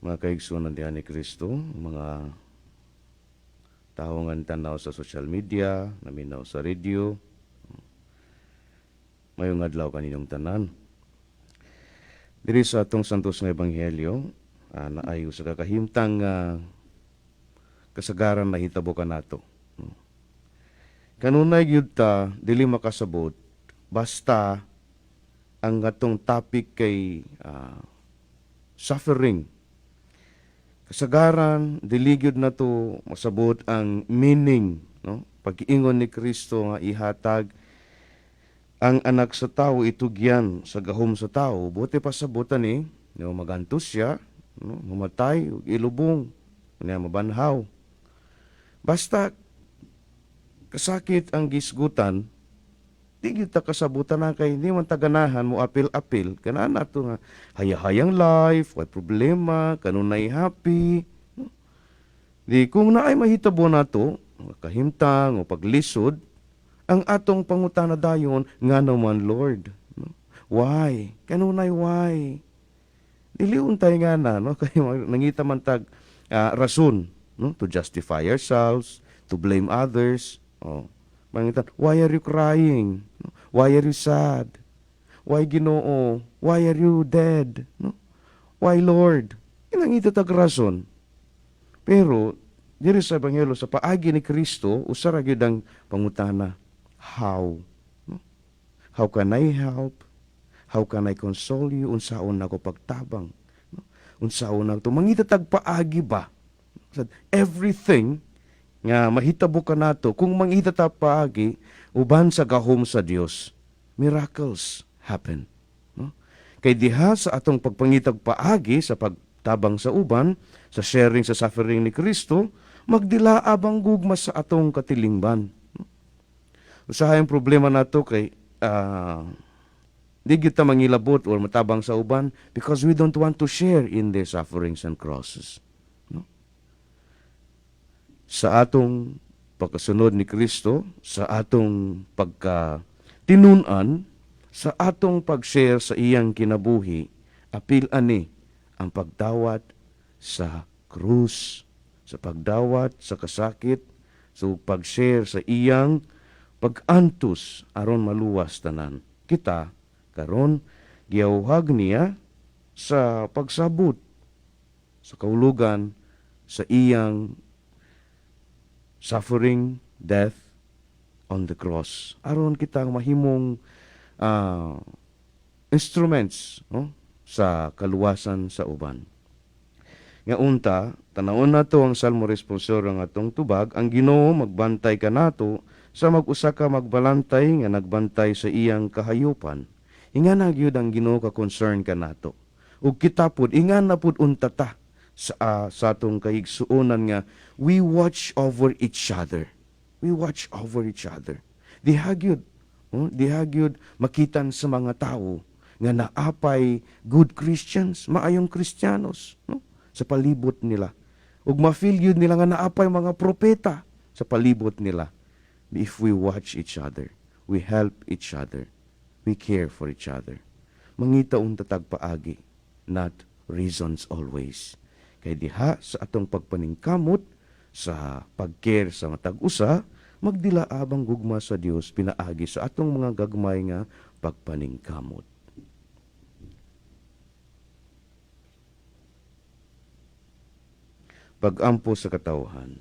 Mga kaigsuonan diha ni Kristo, mga tawo nga tanaw sa social media, naminaw sa radio. Mayong adlaw kaninyong tanan. Diri sa atong Santos nga Ebanghelyo, naay usa ka kahimtang kasagaran nahitabo kanato. Kanunay gyud ta dili makasabot basta ang atong topic kay suffering. Kasagaran dili gyud nato masabot ang meaning, no? Pag-ingon ni Kristo nga ihatag ang anak sa tao itugyan sa gahom sa tao, buti pasabutan ni, no, magantos siya, no, mamatay, ug ilubong, niya mabanhaw. Basta kasakit ang gisgutan, di gyud ta kasabutan na kay hindi man taganahan mo apil-apil kanaan nato nga hayahayang life, way problema, kanunay happy. Di kung naay mahitabo nato, kahimtang o paglisod, ang atong pangutana dayon, nga naman, Lord, no? Why? Kanunay why? Dili untay nga na, no? Kay nangita man tag rason, no? To justify ourselves, to blame others. Oh. Mangita, why are you crying? No? Why are you sad? Why, Ginoo? Why are you dead? No? Why, Lord? Nangita tag rason. Pero diri sa Ebanghelyo, sa paagi ni Kristo, usa ra gyud ang pangutana. How? No? How can I help? How can I console you? Unsaon nako pagtabang? No? Unsaon nako? Mangita tag paagi ba? Sad everything nga mahitabo kanato, kung mangita ta paagi uban sa gahom sa Dios, miracles happen, no? Kay diha sa atong pagpangitag paagi sa pagtabang sa uban, sa sharing sa suffering ni Kristo, magdilaab ang gugma sa atong katilingban, no? Usahay ang problema nato kay di gyud ta mangilabot or matabang sa uban because we don't want to share in their sufferings and crosses, no? Sa atong pagkasunod ni Kristo, sa atong pagka tinun-an, sa atong pag-share sa iyang kinabuhi, apil ani ang pagdawat sa krus, sa pagdawat sa kasakit, sa pag-share sa iyang pag-antos aron maluwas tanan. Kita karon giyawhag niya sa pagsabot sa kaulugan sa iyang suffering, death on the cross. Aron kita mahimong instruments, no, sa kaluwasan sa uban. Nga unta, tanawon nato ang Salmo responsorio ang atong tubag, ang Ginoo magbantay kanato sa mag-usa ka magbalantay nga nagbantay sa iyang kahayupan. Ingana gyud ang Ginoo ka concern kanato. Ug kita pud ingana pud unta ta sa atong kaigsuonan nga we watch over each other. We watch over each other. Diha gyud, oh, diha gyud makitan sa mga tao nga naapay good Christians, maayong Kristiyanos, no? Sa palibot nila. Ug ma-feel gyud nila nga naapay mga propeta sa palibot nila. If we watch each other, we help each other, we care for each other. Mangita unta tag paagi, not reasons always. Kay diha sa atong pagpaningkamot sa pag-care sa matag usa, magdilaab ang gugma sa Dios pinaagi sa atong mga gagmay nga pagpaningkamot. Pag-ampo sa katawhan.